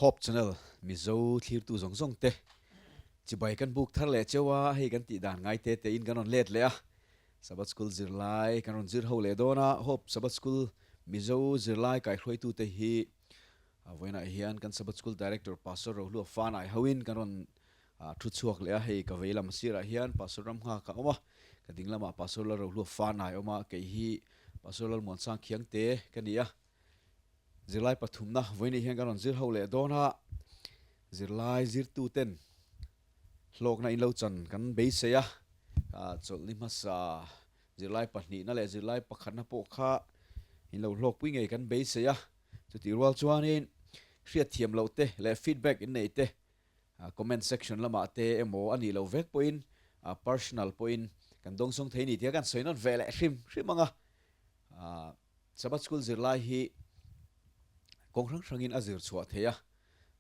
Hope Channel Mizo thlirtu zawng zawng te chibai kan buk thar leh cheu a, hei kan tih dan ngai te te in kan rawn let leh a, Sabbath School zirlai kan rawn zir ho leh dawn a, Hope Sabbath School Mizo zirlai kaihruaitu te hi vawiinah hian kan Sabbath School Director Pastor Rohlua Fanai hoin kan rawn thu chhuak leh a, hei ka vei lam sirah hian Pastor Ramnghak a awm a, ka ding lamah Pastor Lalrohlua Fanai a awm a, kei hi Pastor Lalmuansang Khiangte ka ni a. Zirlai pathumna vawiin hian kan rawn zir ho leh dawn a, zirlai zirtuten hlawkna in lo chan kan beisei a, chawlhni hmasa zirlai pahnihna leh zirlai pakhatna pawh kha in lo hlawkpui ngei kan beisei a, chutih rual chuanin hriatthiam loh te leh feedback in neih te comment section lamah te emaw a nih loh vek pawhin personal pawhin kan dawngsawng thei a ni tih kha kan sawi nawn ve leh hrim hrim ang a. Sabbath School zirlai hi kawng hrang hrangin a zir chhuah thei a,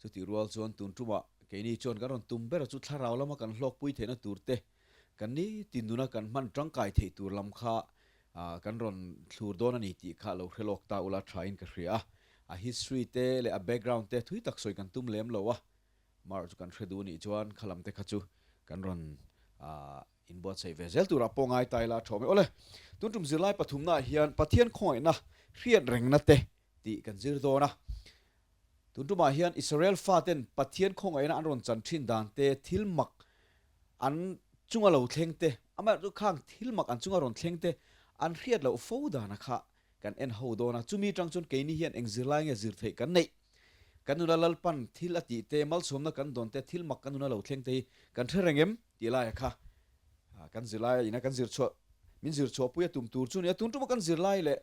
chutih rual chuan tun tumah keini chuan kan rawn tum ber chu thlarau lama kan hlawkpui theihna tur te, kan nitin nuna kan hman tangkai theih tur lam kha kan rawn thlur dawn a ni tih kha lo hre lawk ta ula thain ka hria a. A history te leh a background te thui tak sawi kan tum lem lo a, mar chu kan hre duh nih chuan kha lam te kha chu kan rawn Inbuatsaih ve zel turah pawh ngai ta ila a thawm e. Awle, tun tum zirlai pathumnaah hian Pathian khawngaihna hriat rengna te tih kan zir dawn a. Tun tumah hian Israel faten Pathian khawngaihna an rawn chan thin dan te, thil mak an chunga lo thleng te, amaherawhchu khang thil mak an chunga rawn thleng te an hriat loh fo dana kha kan en ho dawn a. Chumi atang chuan keini hian eng zirlai nge zir theih kan neih? Kan nuna Lalpan thil a tih te, malsawmna kan dawn te, thil mak kan nuna lo thleng te hi kan hre reng em? Tih laia kha kan zirlai ina kan zir chhuah min zir chhuah pui a tum tur chu nia. Tun tuma kan zirlai leh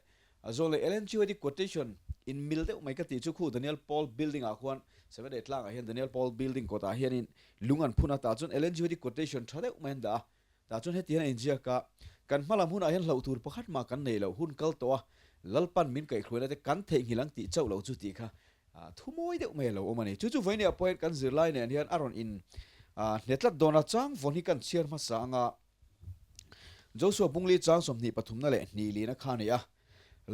zawn leh Ellen G. White quotation in mil deuh mai ka tih chu khu Daniel Paul building ah khuan Seven Day tlangah hian Daniel Paul building kawtah hianin lung an phun a, tah chuan Ellen G. White quotation tha deuh mai an dah a. Tah chuan heti hian a inziak a, Kan hma lam hunah hian hlauh tur pakhat mah kan nei loh, hun kal tawh a, Lalpan min kaihhruaina te kan theihnghilh ang tih chauh lo chu tih kha thu mawi deuh mai a lo awm a ni. Chu chu vawinia pawhin kan zirlai nen hian a rawn in hne tlat dawn a, chang vawn hi kan chhiar hmasa ang a, Joshua Bungli chang 23 na leh hnih lina kha a ni a,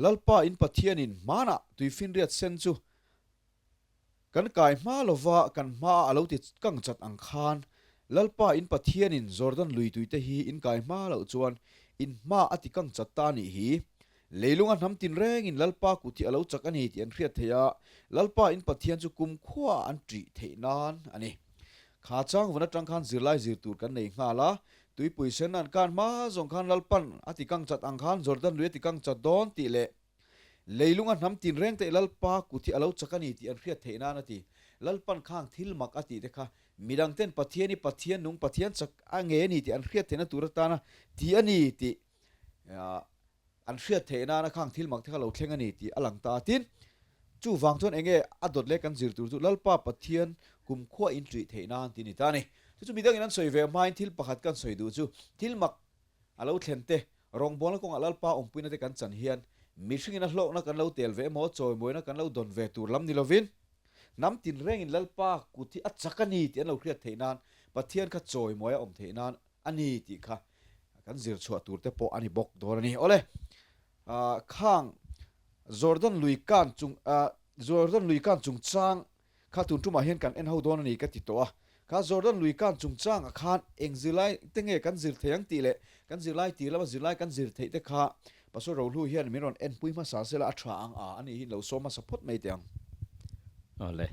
Lalpa in Pathianin hmanah tuifinriat sen chu Kan kai hma lova kan hmaah a lo ti kang chat ang khan, Lalpa in Pathianin Jordan lui tuite hi in kai hma loh chuan in hma a ti kang chat ta a nih hi. Leilunga hnam tinrengin Lalpa kut hi a lo chak a ni tih an hriat theih a, Lalpa in Pathian chu kumkhuaah an ṭih theih nan a ni. Kha changvun atang khan zirlai zir tur kan nei nghal a, tuipui sen an kan hma zawng khan Lalpan a ti kang chat ang khan Jordan lui a ti kang chat dawn tih leh Leilunga hnam tinreng te Lalpa kut hi a lo chak a ni tih an hriat theih nan a ti. Lalpan khang thil mak a tih te kha midang ten Pathian hi Pathian nung, Pathian chak a nge a ni tih an hriat theihna tur atana ti a ni tih an hriat theih nana khang thil mak te kha lo thleng a ni tih a lang ta a. Tin, chuvang chuan enge a dawt leh kan zir tur chu Lalpa Pathian kumkhua in ṭih theih nan tih a ni ta a ni. Chu chu midangin an sawi ve hmain thil pakhat kan sawi duh chu thil mak A lo thlen te, rawngbawlna kawngah Lalpa awmpuina te kan chan hian mihringin a hlawkna kan lo tel ve emaw, chawimawina kan lo dawn ve tur lam ni lovin, hnam tinrengin Lalpa kut hi a chak a ni tih an lo hriat theih nan, Pathian kha chawimawi a awm theih nan a ni tih kha kan zir chhuah tur te pawh a ni bawk dawn a ni. Awle, khang Jordan lui kan chung, Jordan lui kan chungchang Kha tun tumah hian kan en ho dawn a ni ka ti tawh a. Kha Jordan lui kan chungchangah khan eng zirlai te nge kan zir thei ang tih leh kan zirlai tir lama zirlai kan zir theih te kha Pastor Rohlu hian min rawn enpui hmasa sela a tha ang a, ani hi lo sawm hmasa phawt mai teh ang. Awle.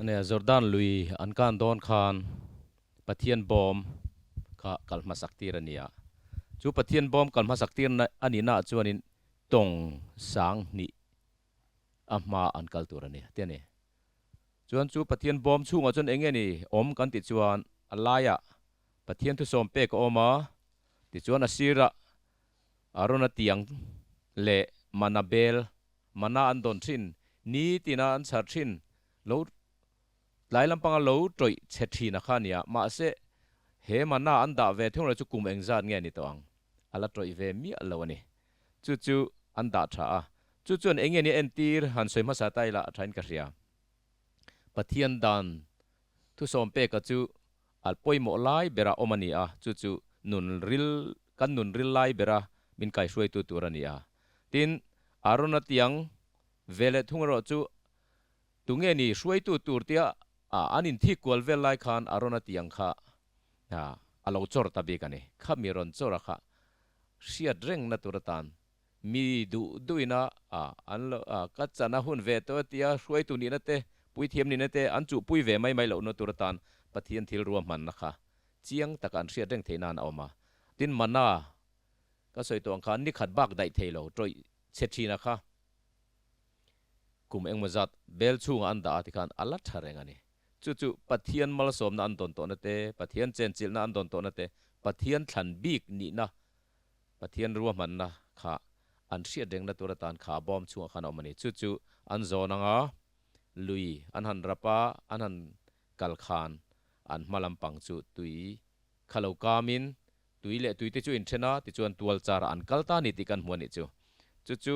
Ania Jordan lui an kan dawn khan Pathian bawm kha kal hmasak tir a ni a. Chu Pathian bawm kal hmasak tir a nihnaah chuanin tawng sang hnih a hma an kal tur a ni ti a ni. Chuan chu Pathian bawm chhungah chuan eng nge ni awm kan tih chuan a laiah Pathian thusawm pek a awm a, tichuan a sirah Arona tiang leh mana bel, mana an dawn thin, nitina an chhar thin, lo tlai lampanga lo tawih chhe thin a kha a ni a, mahse he mana an dah ve thung lo chu kum engzat nge ni tawh ang, a la tawih ve miah lo a ni. Chu chu an dah tha a. Chu chuan eng nge ni entir han sawi hmasa ta ila a thain ka hria. Pathian dan thusawm peka chu a pawimawh lai bera awm a ni a, chu chu nun ril kan nun ril lai bera min kaihruaitu tur a ni a. Tin, Arona tiang ve leh thung erawh chu. Tunge ni hruaitu tur tia an inthik kual vel lai khan Arona tih ang kha a lo chawr ta bik a ni. Kha mi rawn chawr a kha hriat rengna tur atan mi duh duhina an lo ka chan a hun ve tawh a tia hruaitu nihna te puithiam nihna te an chuhpui ve mai mai lohna tur atan Pathian thil ruahmanna kha chiang taka an hriat reng theih nan a awm a. Tin mana ka sawi tawh ang khan ni khat bak daih thei lo tawih chhe thina kha kum engmaw zat bel chhungah an dah a tikhan a la tha reng a ni. Chu chu Pathian malsawmna an dawn tawhna te, Pathian chenchilhna an dawn tawhna te, Pathian thlan bik nihna, Pathian ruahmanna kha an hriat rengna tur atan kha bawm chhungah khan a awm a ni. Chu chu an zawn anga lui an han rap a, an han kal khan an hma lampang chu tui kha lo kamin tui leh tui te chu inthen a, tichuan tual charah an kal ta a ni tih kan hmu a nih chu. Chu chu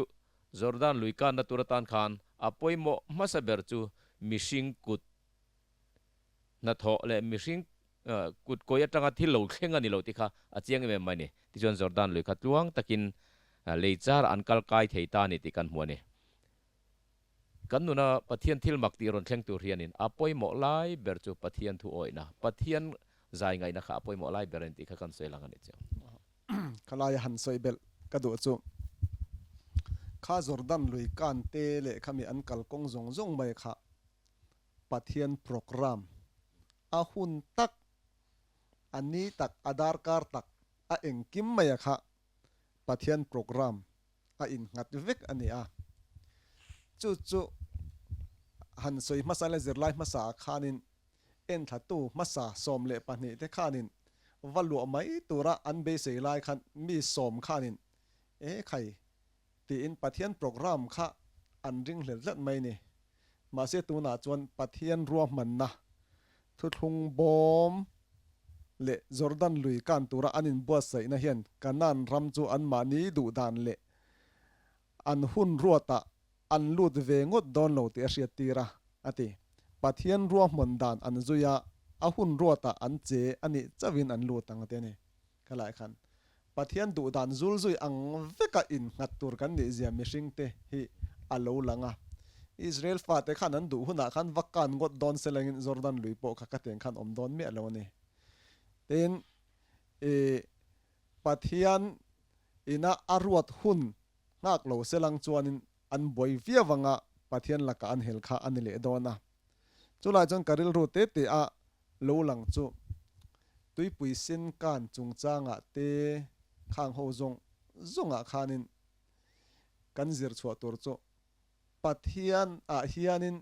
Jordan lui kanna tur atan khan a pawimawh hmasa ber chu mihring kut hnathawh leh mihring kut kawi atanga thil lo thleng a ni lo tih kha a chiang em em mai a ni. Tichuan Jordan lui kha tluang takin lei charah an kal kai thei ta a ni tih kan hmu a ni. Kan nuna Pathian thil mak tih rawn thleng tur hianin a pawimawh lai ber chu Pathian thu awihna, Pathian zai ngaihna kha a pawimawh lai ber a ni tih kha kan sawi lang a nih chu. Khalai han sawi belh ka duh chu kha Jordan lui kan te leh khami an kalkawng zawng zawng mai kha Pathian program a hun tak, a ni tak, a darkar tak, a engkim mai a kha Pathian program a innghat vek a ni a. Chu chu han sawi hmasa leh zirlai hmasa ah khanin enthlatu hmasa 12 te khanin va luah mai tura an beisei lai khan mi sawm khanin e khai tiin Pathian program kha an ringhlel tlat mai ni. Mahse tunah chuan Pathian ruahmanna Thuthlung bawm leh Jordan lui kan tura an inbuatsaihna hian Kanaan ram chu anmahni duhdan leh an hun ruatah an lut ve ngawt dawn lo tih a hriattir a, a ti. Pathian ruahmawn dan an zui a, a hun ruatah an che a nih chauhin an lut ang a ti a ni. Khalai khan Pathian duhdan zul zui ang veka innghat tur kan nih zia mihringte hi a lo lang a. Israel fate khan an duh hunah khan va kan ngawt dawn se lengin Jordan lui pawh kha ka tiang khan awm dawn miah lo a ni. Tin, i Pathian ina a ruat hun nghak lo se lang chuanin an buai viau anga Pathian lakah an hel kha a ni leh dawn a. Chulai chuan ka rilru te te a lo lang chu tuipui sen kan chungchangah te khang ho zawng zawngah khanin kan zir chhuah tur chu Pathian ah hianin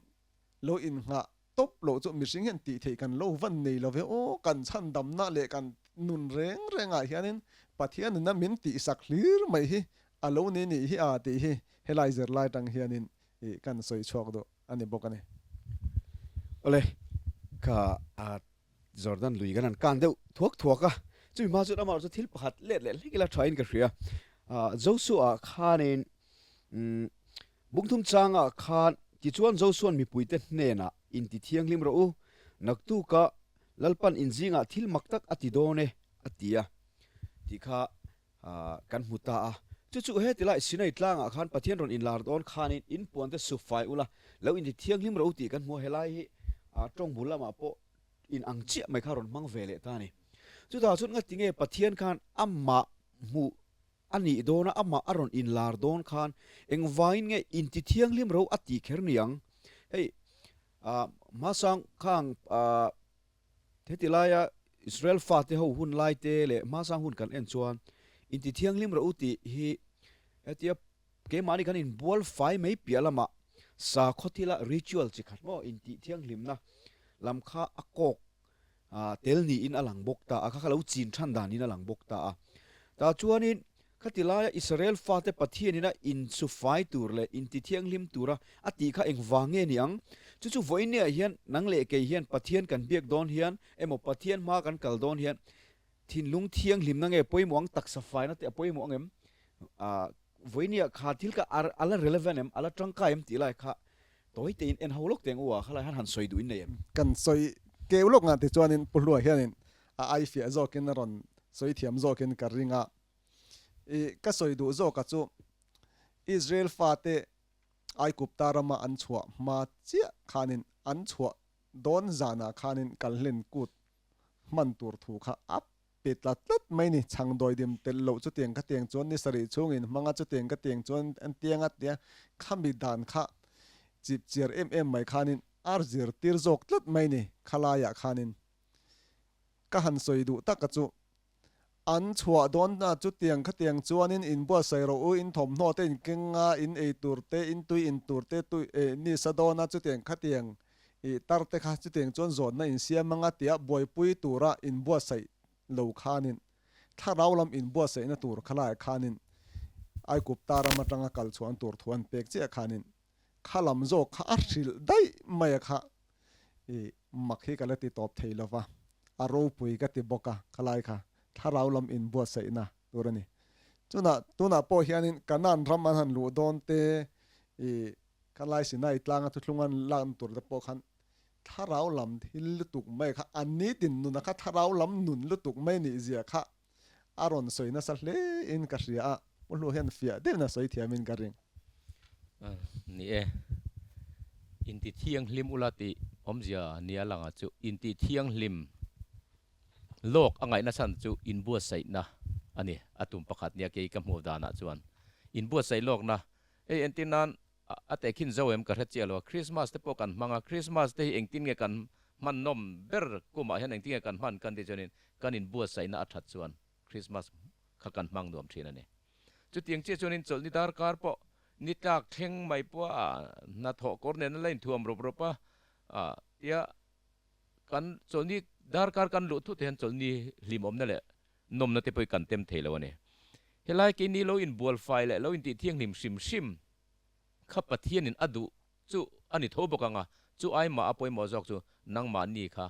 lo innghah tawp loh chu mihring hian tih theih kan lo van nei lo ve aw, kan chhandamna leh kan nun reng rengah hianin Pathian in a min tihsak hlir mai hi a lo ni nih hi a tih hi helai zirlai tang hianin kan sawi chhuak duh a ni bawk a ni. Awle, ka Jordan lui kan han kan deuh thuak thuak a, chumi hma chuan amah chu thil pakhat let leh hlek ila thain ka hria. Joshua khanin Bungthum changah khan tichuan Josua'n mipuite hnenah inti thianghlim rawh u, naktuka Lalpan inzingah thil mak tak a ti dawn e a ti a tih kha kan hmu ta a. Chu chu heti lai Sinai tlangah khan Pathian rawn inlar dawn khanin in puante sup fai ula, lo inti thianghlim rawh u tih kan hmu a, helai hi tawng bul lamah pawh in ang chiah mai kha rawn hmang ve leh ta a ni. Chutah chuan ngatinge Pathian khan amah hmuh a nih dawna amah a rawn inlar dawn khan engvangin nge inti thianghlim ro a tih kher ni ang? Hei hmasang khang heti laia Israel fate ho hun lai te leh hmasang hun kan en chuan inti thianghlim ro tih hi hetia keimahni kan inbual fai mai piah lamah sakhaw thila ritual chi khat maw intih thianghlimna lam kha a kawk tel niin a lang bawk ta a, kha kha lo chin than danin a lang bawk ta a. Tah chuanin khati laia Israel fate Pathianin a insufai tur leh intithianghlim tura a tih kha engvang nge ni ang? Chu chu vawiinniah hian nang leh kei hian Pathian kan biak dawn hian emaw Pathian hma kan kal dawn hian thinlung thianghlimna nge pawimawh ang, taksa faina te a pawimawh ang em? Vawiinniah kha thil kha a la relevant em, a la tangkai em tih lai kha Tawi tein en ho lawk teng u a, khalai han han sawi duh in nei em? Kan sawi keu lawk ngah tichuanin Pu Hlua hianin a ai fiah zawkin a rawn sawi thiam zawkin ka ring a. I ka sawi duh zawka chu Israel fate Aikupta rama an chhuah hma chiah khanin an chhuah dawn zanah khanin kalhlen kut hman tur thu kha a pe tla tlat mai ni. Chhang dawidim telh loh chutiang ka tiang chuan ni sarih chhungin hmanga chutiang ka tiang chuan an tiang a tia khami dan kha chip chiar em em mai khanin a zirtir zawk tlat mai ni khalaiah khanin ka han sawi duh tak a chu. An chhuah dawn a, chutiang khatiang chuanin in buatsaih rawh u, in thawmhnaw te in keng a, in ei tur te, in tui in tur te, tui eh ni sa dawn a, chutiang khatiang ih tar te kha chutiang chuan zawnna in siam ang a tia buaipui tura in buatsaih lo khanin thlarau lam in buatsaihna tur khalaiah khanin Aikupta ram atanga kal chhuan tur thu an pek chiah khanin kha lam zawk kha a hrilh daih mai a kha i mak hi ka la ti tawp thei lo va, a ropui ka ti bawk a, khalai kha thlarau lam inbuatsaihna tur a ni. Chunah tunah pawh hianin Kanaan ram an han luh dawn te, i khalai Sinai tlanga thuthlung an lakna tur te pawh khan thlarau lam thil lutuk mai kha a nitin nuna kha thlarau lam nun lutuk mai nih zia kha a rawn sawi nasa hle in ka hria a, Pu Hlu hian fiah deuhin a sawi thiam in ka ring. Ni e, inti thianghlim ula tih awmzia nia langa chu inti thianghlim lawk a ngaihna chhan chu inbuatsaihna a ni, a tum pakhat nia kei ka hmuh danah chuan inbuatsaih lawkna hei entir nan A tehkhin zo em ka hre chiah lo a, Christmas te pawh kan hmang a, Christmas te hi engtin nge kan hman nawm ber kumah hian engtin nge kan hman kan tih chuanin kan inbuatsaihna a that chuan Christmas kha kan hmang nuam thin a ni. Chutiang chiah chuanin chawlhni darkar pawh ni tlak thleng mai pawh a hnathawh kawr nen a la inthuam rup rup a, tia kan chawlhni darkar kan luh thut hian chawlhni hlimawmna leh nawmna te pawh hi kan tem thei lo a ni. Helai keini lo inbual fai leh lo intih thianghlim hrim hrim kha Pathianin a duh chu a ni tho bawk ang a, chu ai mah a pawimawh zawk chu nangmahni kha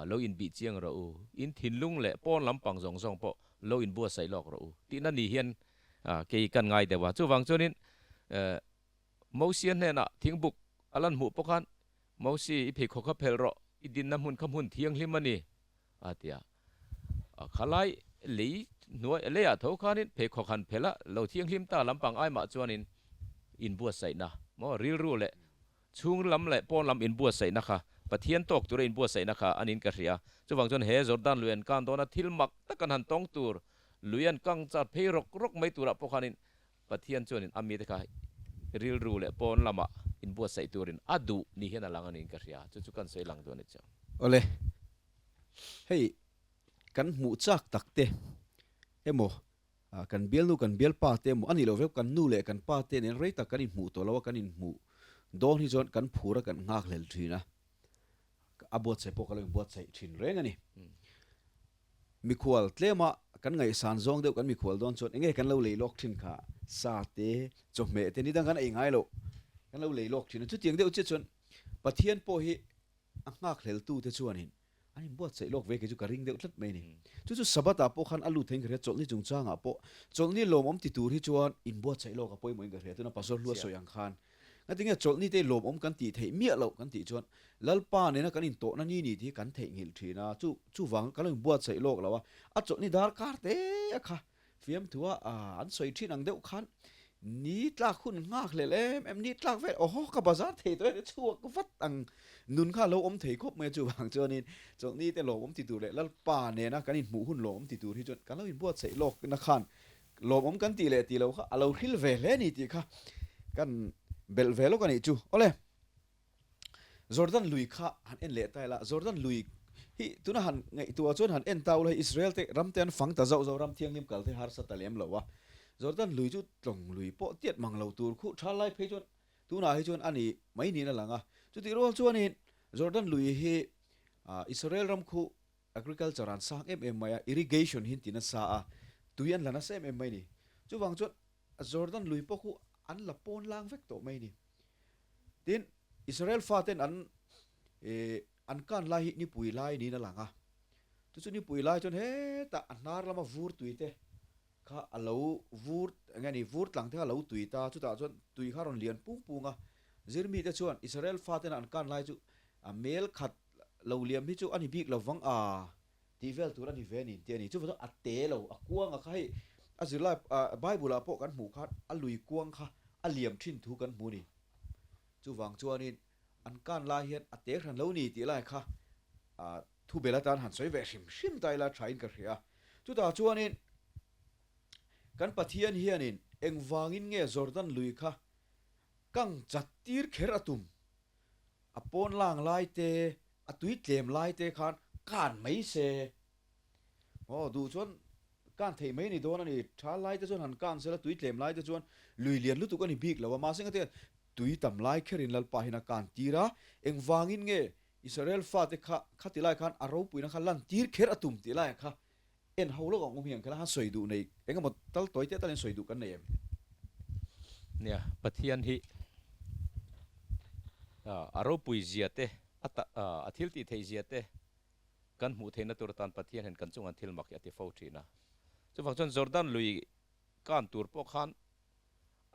lo inbih chiang rawh u, in thinlung leh pawn lampang zawng zawng pawh lo inbuatsaih lawk rawh u tihna ni hian kei kan ngai deuh a. Chuvang chuanin Mosia hnenah thingbuk a lan hmuh pawh khan, Mosi, i pheikhawk kha phelh rawh, i dinna hmun kha hmun thianghlim a ni, a ti a. Khalai lei hnuai leiah tho khanin pheikhawk han phelh a, lo thianghlim ta lampang ai mah chuanin inbuatsaihna maw rilru leh chhung lam leh pawn lam inbuatsaihna kha Pathian tawk tura inbuatsaihna kha a niin ka hria. Chuvang chuan he Jordan lui an kan dawna thil mak tak an han tawng tur, lui an kang char phei rawk rawk mai turah pawh khanin Pathian chuanin a mite kha rilru leh pawn lamah inbuatsaih turin a duh ni hian a lang a niin ka hria. Chu chu kan sawi lang duh a ni chiang. Awle, hei kan hmuh chak tak te emaw kan bialnu kan bialpa te emaw a nih loh vek kan nu leh kan pa te nen rei tak kan inhmuh tawh lo a, kan inhmuh dawn hi chuan kan phur a kan nghak hlel thin a, a buatsaih pawh ka lo inbuatsaih thin reng a ni. Mikhual tlema kan ngaihsan zawng deuh kan mikhual dawn chuan enge kan lo lei lawk thin kha sa te chawhmeh te ni dang kan ei ngai loh kan lo lei lawk thin a, chutiang deuh chiah chuan Pathian pawh hi a nghakhlel tu te chuanin an inbuatsaih lawk ve kei chu ka ring deuh tlat mai a ni. Chu chu Sabbath ah pawh khan a lut theiin ka hria, chawlhni chungchangah pawh chawlhni lawmawm ti tur hi chuan inbuatsaih lawk a pawimawhin ka hria, tuna Pastor Hlua sawi ang khan ngatinge chawlhni te lawmawm kan tih theih miah loh kan tih chuan Lalpa nena kan intawhna ni ni tih hi kan theihnghilh thin a, chu chuvang kan lo inbuatsaih lawk lo a, a chawlhni darkar te a kha Fiamthua an sawi thin ang deuh khan ni tlak hun nghak hlel em em, ni tlak vel awhaw ka bazar thei tawh e chhuak vat ang nun kha a lo awm thei khawp mai a, chuvang chuanin chawlhni te lawmawm ti tur leh Lalpa nena kan inhmuh hun lawmawm ti tur hi chuan kan lo inbuatsaih lawkna khan lawmawm kan tih leh tih lo kha a lo hril ve hle a ni tih kha kan belh ve lawk a nih chu. Awle. Jordan lui kha han en leh ta ila, Jordan lui hi tuna han ngaihtuah chuan han en ta ula hei Israel te ram te an fang ta zauh zauh ram thianghlim kal te harsa ta lem lo a, Jordan lui chu tlawng lui pawh tiat mang lo tur khuh tha lai phei chuan tunah hi chuan a ni mai niin a lang a, chutih rual chuanin Jordan lui hi Israel ram khuh agriculture an sang em em mai a, irrigation hi an ti nasa a, tui an la nasa em em mai a ni, chuvang chuan Jordan lui pawh khu an la pawn lang vek tawh mai a ni. Tin, Israel faten an an kan lai hi nipui lai niin a lang a. Chu chu nipui lai chuan hetah a hnar lama vur tui te kha a lo vur eng nge ni vur tlang te kha a lo tui ta, chutah chuan tui kha a rawn lian pung pung a. Zirmite chuan Israel faten an kan lai chu a mel khat lo liam hi chu a ni bik lo vang a tih vel tur a ni ve a ni tih a ni. Chuvang chuan a te lo, a kuang a kha hei a zirlai Bible ah pawh kan hmuh khan a lui kuang kha a liam thin thu kan hmu a ni. Chuvang chuanin an kan lai hian a te hran lo ni tih lai kha thu bel atan han sawi ve hrim hrim ta ila thain ka hria. Chutah chuanin kan Pathian hianin engvangin nge Jordan lui kha kang chat tir kher a tum? A pawn lang lai te, a tui tlem lai te khan kan mai se. Aw, duh chuan kan theih mai a ni dawn a ni. Tha lai te chuan han kan sela, tui tlem lai te chuan lui lian lutuk a ni bik lo a. Mahse engati hian tui tam lai kherin Lalpa hian a kan tir a, engvangin nge Israel fate kha khati lai khan a ropuina kha lan tir kher a tum tih laiah kha en ho lawk ang awm hian khala han sawi duh nei eng emaw tal tawi te talin sawi duh kan nei em? Nia, Pathian hi a ropui zia te, a thil tih theih zia te kan hmuh theihna tur atan Pathian hian kan chungah thil mak hi a ti fo thin a. Chuvang chuan Jordan lui kan tur pawh khan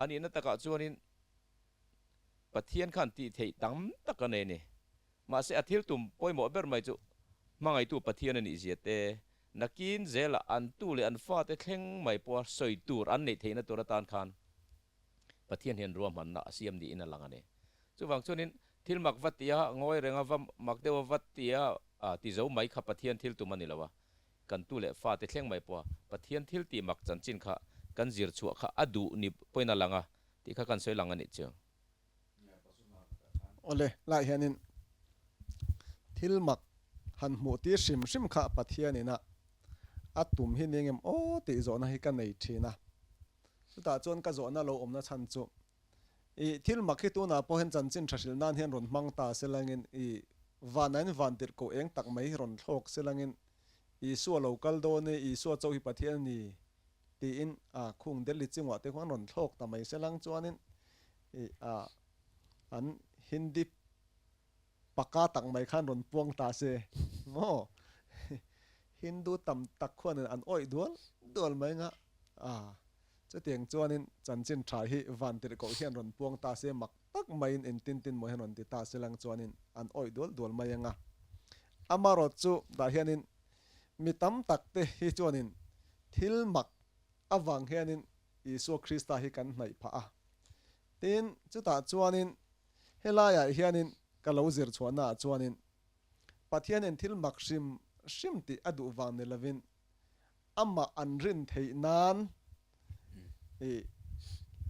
a nihna takah chuanin Pathian khan tih theih tam tak a nei a ni. Mahse a thil tum pawimawh ber mai chu hmangaihtu Pathian a nih zia te, nakin zelah an tu leh an fate thleng mai pawha sawi tur an neih theihna tur atan khan Pathian hian ruahmanna a siam niin a lang a ni. Chuvang chuanin thil mak va tia ngawi renga va mak deuha va tia ti zo mai kha Pathian thil tum a ni lo a, kan tu leh fate thleng mai pawha Pathian thil tih mak chanchin kha kan zir chhuah kha a duh ni pawhin a lang a tih kha kan sawi lang a nih chu. Awle, lai hianin thil mak han hmuh tir hrim hrim kha Pathian ina a tum hi ni engem aw tih zawhna hi ka nei thin a. Chutah chuan ka zawhna lo awmna chhan chu i thil mak hi tunah pawh hian chanchin tha hrilh nan hian rawn hmang ta selangin i vanain van tirh koh eng tak mai hi rawn thlawk selangin Isua lo kal dawn e, Isua chauh hi Pathian a ni tiin a khung Delhi chungah te khuan rawn thlawk ta mai selang chuanin i a an Hindi paka tak mai khan rawn puang ta se maw Hindu tam tak khuanin an awih dual dual mai nga a chutiang chuanin chanchin tha hi van tirh koh hian rawn puang ta se mak tak maiin engtin tin maw hian rawn ti ta selang chuanin an awih dual dual mai anga amarawt chu tah hianin Mi tam tak te hi chuanin thil mak avang hianin Isua Krista hi kan hnaih phah a. Tin, chutah chuanin helaiah hianin ka lo zir chhuahnaah chuanin Pathianin thil mak hrim hrim tih a duh vang ni lovin amah an rin theih nan ih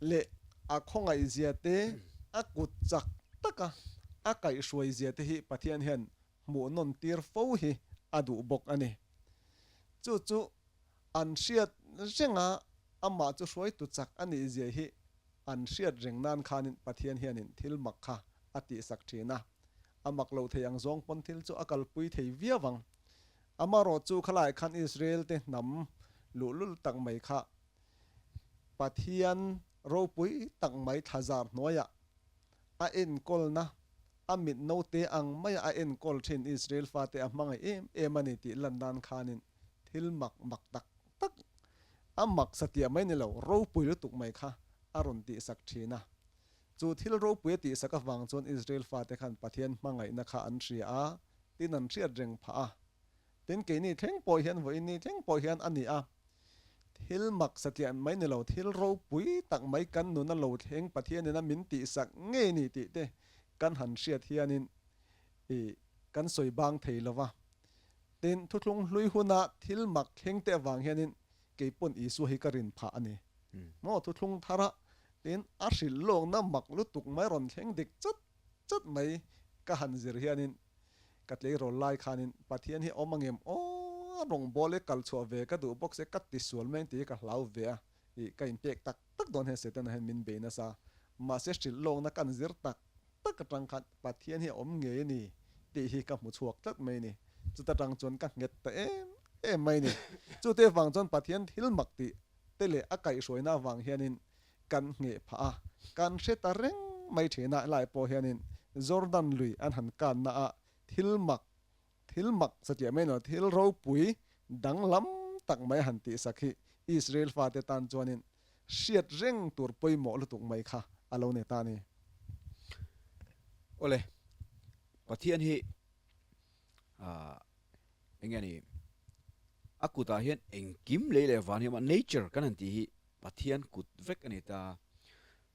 leh a khawngaihzia te, a kut chak taka a kaihhruaizia te hi Pathian hian hmuh nawn tir fo hi a duh bawk a ni. Chu chu an hriat reng a, amah chu hruaitu chak a nih zia hi an hriat reng nan khanin Pathian hianin thil mak kha a tihsak thin a. A mak lo thei ang zawng pawn thil chu a kalpui thei viau ang. Amaherawhchu khalaiah khan Israel te hnam luhlul tak mai kha Pathian ropui tak mai thlazar hnuaiah a enkawlna A mit naute ang maia a enkawl thin Israel fate a hmangaih em em a ni tih lan nan khanin thil mak mak tak tak, a mak satliah mai ni lo, ropui lutuk mai kha a rawn tihsak thin a. Chu thil ropui a tihsak avang chuan Israel fate khan Pathian hmangaihna kha an hria a, tin an hriat reng phah a. Tin keini thleng pawh hian vawiinni thleng pawh hian a ni a. Thil mak satliah mai ni lo, thil ropui tak mai kan nuna lo thleng Pathianin a min tihsak ngei ni tih te kan han hriat hianin i kan sawi bang thei lo va. Tin, thuthlung hlui huna thil mak thleng te avang hianin kei pawn Isua hi ka rin phah a ni. Maw thuthlung thara tin a hrilh lawkna mak lutuk mai rawn thleng dik chat chat mai ka han zir hianin Ka tleirawl lai khanin Pathian hi awm angem aw a rawngbâwl hi kal chhuah ve ka duh bawk se ka ti sual mai ang tih hi ka hlau ve a, ih ka inpek tak tak dawn hian Setana hian min bei nasa. Mahse hrilh lawkna kan zir tak tak atang khan Pathian hi a awm ngei a ni tih hi ka hmu chhuak tlat mai a ni. Chuta tang chuan ka nghet ta em em mai a ni. Chute vang chuan Pathian thil mak tih te leh a kaihhruaina avang hianin kan ngheh phah a, kan hre ta reng mai thin a, helai pawh hianin Jordan lui an han kanna a thil mak, thil mak satliah mai lo, thil ropui danglam tak mai a han tihsak hi Israel fate tan chuanin hriat reng tur pawimawh lutuk mai kha a lo ni ta a ni. Awle, Pathian hi ah enge ni, a kutah hian engkim lei leh van hi a awm a, nature kan han tih hi Pathian kut vek a ni ta.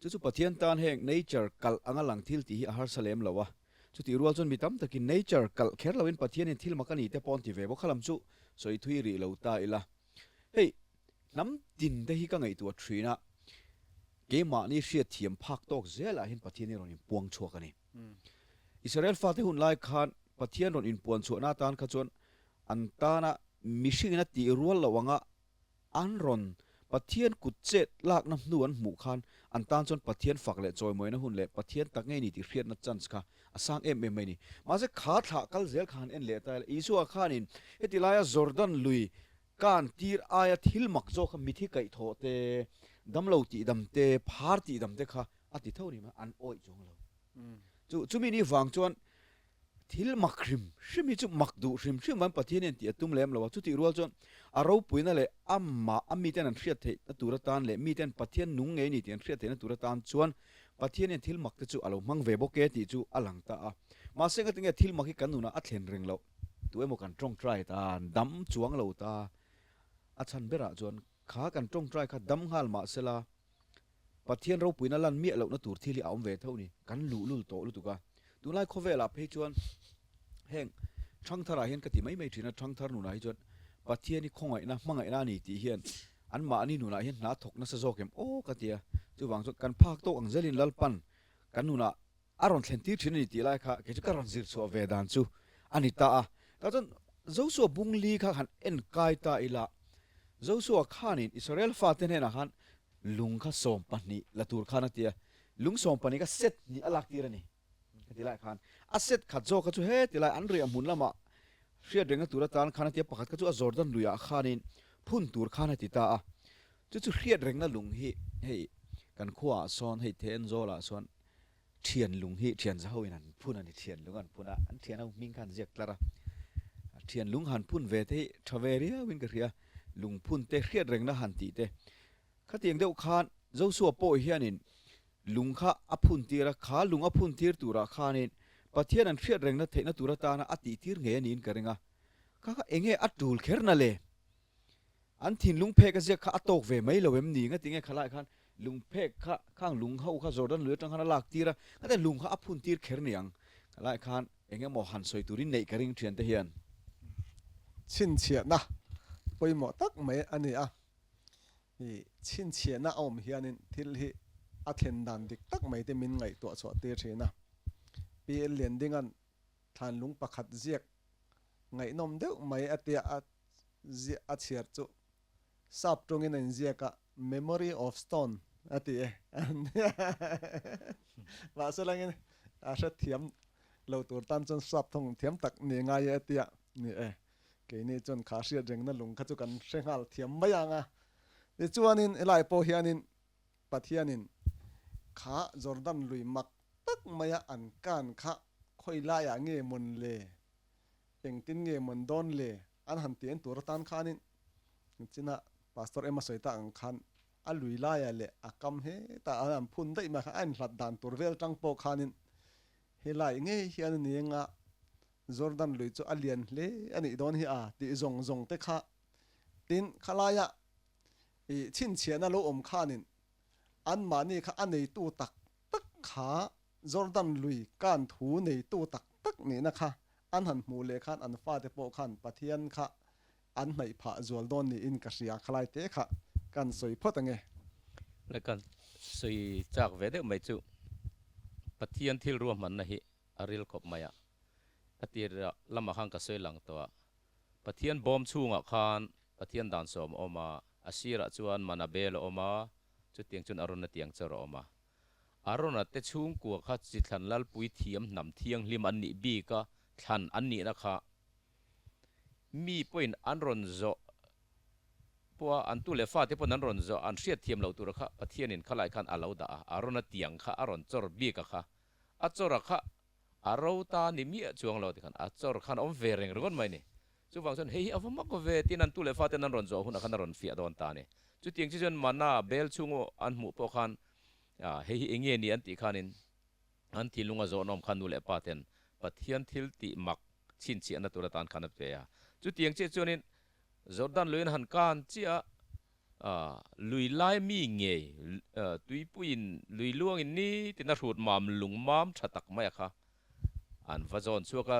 Chu chu Pathian tan heng nature kalh anga lang thil tih hi a harsa lem lo a. Chutih rual chuan mi tam takin nature kalh kher loin Pathianin thil mak a ni te pawh an ti ve bawk. Kha lam chu sawi thui rih lo ta ila. Hei, hnam tin te hi ka ngaihtuah thin a, keimahni hriatthiam phak tawk zelah hian Pathian hi rawn inpuang chhuak a ni. Israel fate hun lai khan Pathian rawn inpuan chhuahna atan kha chuan an tana mihringin a tih rual loh anga an rawn Pathian kut chet lakna hnu an hmuh khan an tan chuan Pathian fak leh chawimawina hun leh Pathian tak ngei ni tih hriatna chance kha a sang em em mai a ni. Mahse kha thlah kal zel kha han en leh ta ila Isua khanin heti laia Jordan lui kan tir aia thil mak zawk kha mithi kaihthawh te, damlo tihdam te, phar tihdam te kha a ti tho ni mai, an awih chuang lo. Chu chumi ni vang chuan thil mak hrim hrim hi chu mak duh hrim hrim vang Pathian hian tih a tum lem lo a, chutih rual chuan a ropuina leh amah a miten an hriat theihna tur atan leh miten Pathian nung ngei ni tih an hriat theihna tur atan chuan Pathian hian thil mak te chu a lo hmang ve bawk e tih chu a lang ta a. Mahse ngatinge thil mak hi kan nunah a thlen reng loh? Tu emaw kan tawngtai ta, dam chuang lo ta, a chhan berah chuan kha kan tawngtai kha dam nghal mah sela Pathian ropuina lan miah lohna tur thil hi a awm ve tho ni, kan luhlul tawh lutuk a. Tunlai khawvelah phei chuan heng Thangtharah hian ka ti mai mai thin a, Thangthar nunah hi chuan Pathian hi khawngaihna, hmangaihna a ni tih hian anmahni nunah hian hna thawk nasa zawk em aw ka ti a. Chuvang chuan kan phak tawk ang zelin Lalpan kan nunah a rawn thlen tir thin a ni tih lai kha kei chu ka rawn zir chhuah ve dan chu a ni ta a. Tah chuan Joshua bung li kha han en kai ta ila, Joshua khanin Israel fate hnenah khan lung kha 12 la tur khan a ti a, lung 12 kha set hnih a lak tir a ni ka ti lai khan a set khat zawk kha chu he ti lai an riah hmun lamah hriat rengna tur atan khan a ti a, pakhat kha chu a Jordan luiah khanin phun tur khan a ti ta a. Chu chu hriat rengna lung hi hei kan khuaah sawn hei Thenzawl-ah sawn Thian lung hi thian za hoin an phun a ni, thian lung an phun a, an thian ho hming kha an ziak tlar a, thian lung han phun ve te hi tha ve riauin ka hria, lung phun te hriat rengna han tih te, khatiang deuh khan Joshua pawh hianin lung kha a phun tir a, kha lung a phun tir turah khanin Pathian an hriat rengna theihna tur atana a tih tir ngei a niin ka ring a, kha kha enge a tul kherna le? An thinlung phek a ziak kha a tawk ve mai lo em ni? Ngatinge khalai khan lungphek kha khang lung ho kha Jordan lui atang khan a lak tir a, ngatinge lung kha a phun tir kher niang? Khalai khan eng emaw han sawi turin neih ka ring thian te hian. Chhinchhiahna pawimawh tak mai a ni a, i chhinchhiahna a awm hianin thil hi a thlen dan dik tak mai te min ngaihtuah chhuah tir thin a. PL Liandinga'n thlanlung pakhat ziak ngaihnawm deuh mai a tia a ziah a chhiar chu sap tawngin a inziak a, Memory of Stone a ti e. Mahse langin a hrethiam lo tur tan chuan sap thawng thiam tak ni ngai e a tia ni e. Keini chuan kha hriat rengna lung kha chu kan hre nghal thiam mai ang a. Tichuanin helai pawh hianin Pathianin kha Jordan lui mak tak maia an kan kha khawi laiah nge mawn le? Engtin nge mawn dawn le? An han ti en tur atan khanin china Pastor Emma sawi tak ang khan a lui laiah leh a kam hetah an han phun daih mai kha a inhlat dan tur vel tang pawh khanin helai ngei hian a ni anga Jordan lui chu a lian hle a nih dawn hi a tih zawng zawng te kha tin khalaia I chhinchhiahna lo awm khanin anmahni kha a neitu tak tak kha Jordan lui kan thu neitu tak tak nihna kha an han hmuh leh khan an fate pawh khan Pathian kha an hnaih phah zual dawn niin ka hria khalai te kha kan sawi phawt ange. Le kan sawi chak ve deuh mai chu Pathian thil ruahmanna hi a ril khawp mai a, a tir lamah khan ka sawi lang tawh a, Pathian bawm chhungah khan Pathian dan sawm a awm a, a sirah chuan mana bel a awm a, chutiang chuan Arona tiang chawr a awm a. Arona te chhungkua kha chi thlan lalpui thiam hnam thianghlim an nih bik a, thlan an nihna kha mi pawhin an rawn zawh pawh a, an tu leh fate pawn an rawn zawh an hriat thiam loh tura kha Pathianin khalai khan a lo dah a, Arona tiang kha a rawn chawr bik a kha, a chawr a kha A ro ta ni miah chuang lo tikhan a chawr khan a awm ve reng ringawt mai ni. Chuvang chuan hei hi a va mak ve tiin an tu leh faten an rawn zawh hunah khan a rawn fiah dawn ta a ni. Chutiang chi chuan mana bel chhung an hmuh pawh khan hei hi enge ni an tih khanin an thinlunga zawhnawm khan nu leh pa ten Pathian thil tih mak chhinchhiahna tur atan khan a pe a. Chutiang chiah chuanin Jordan luiin han kan chiah a. Lui lai mi ngei tuipuiin lui luangin nitin a hrut mam lung mam tha tak mai a kha an va zawn chhuak a,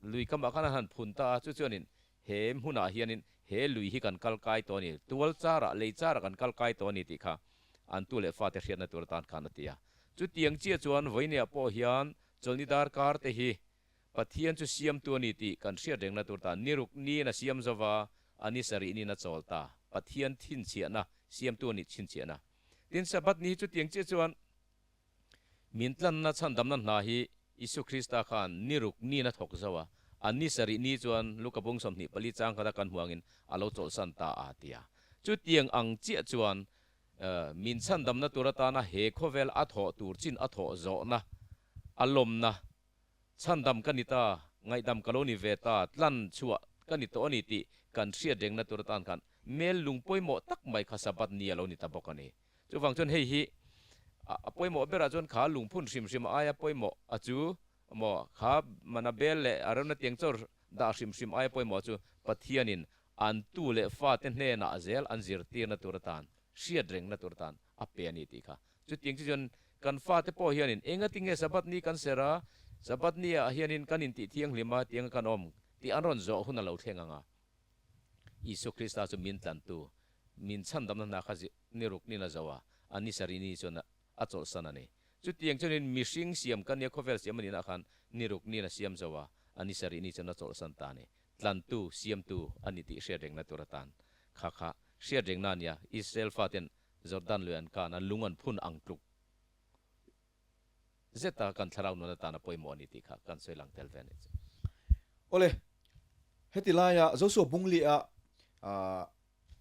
lui kamah khan an han phun ta a, chu chuanin he hmunah hianin he lui hi kan kal kai tawh a ni, tual charah, lei charah kan kal kai tawh a ni tih kha an tu leh fate hriatna tur atan khan a ti a. Chutiang chiah chuan vawinia pawh hian chawlhni darkar te hi Pathian chu siamtu a ni tih kan hriat rengna tur ta. Niruk niin a siam zo va, a ni sarih niin a chawl ta. Pathian thinchhiahna, siamtu a nih chhinchhiahna. Tin, Sabbath ni hi chutiang chiah chuan min tlanna chhandamna hna hi Isua Krista khan niruk niin a thawk zo a, a ni sarih ni chuan Luka bung 24 chang khata kan hmuh angin a lo chawlhsan ta a ti a. Chutiang ang chiah chuan min chhandamna tur atana he khawvel a thawh tur chin a thawh zawhna, a lawmna, Chhandam ka ni ta, ngaihdam ka lo ni ve ta, tlan chhuah ka ni tawh a ni tih kan hriat rengna tur atan khan mel lung pawimawh tak mai kha Sabbath ni a lo ni ta bawk a ni. Chuvang chuan hei hi a pawimawh berah chuan kha lungphun hrim hrim aia pawimawh a chu maw, kha mana bel leh a remna tiang chawr dah hrim hrim aia pawimawh chu Pathianin an tu leh fate hnenah zel an zirtirna tur atan, hriat rengna tur atan a pe a ni tih kha. Chutiang chu chuan kan fate pawh hianin engati nge Sabbath ni kan ser a, Sabbath ni ah hianin kan intih thianghlim a tianga kan awm tih an rawn zawh hun a lo thleng ang a. Isua Krista chu min tlantu, min chhandamna hna kha ni ruk nin a zo a, a ni sarih ni chuan a chawlhsan a ni. Chutiang chuanin mihring siam kan nia khawvel siam a nihna khan ni ruk nin a siam zo a, a ni sarih ni chuan a chawlhsan ta a ni. Tlantu, siamtu a ni tih hriat rengna tur atan kha kha hriat rengna a nia. Israel faten Jordan lui an kan a, lung an phun ang tluk zeta kan thlarau nun atana pawimawh a ni tih kha kan sawi lang tel ve a ni chu. Awle, heti laia Joshua Bungli-a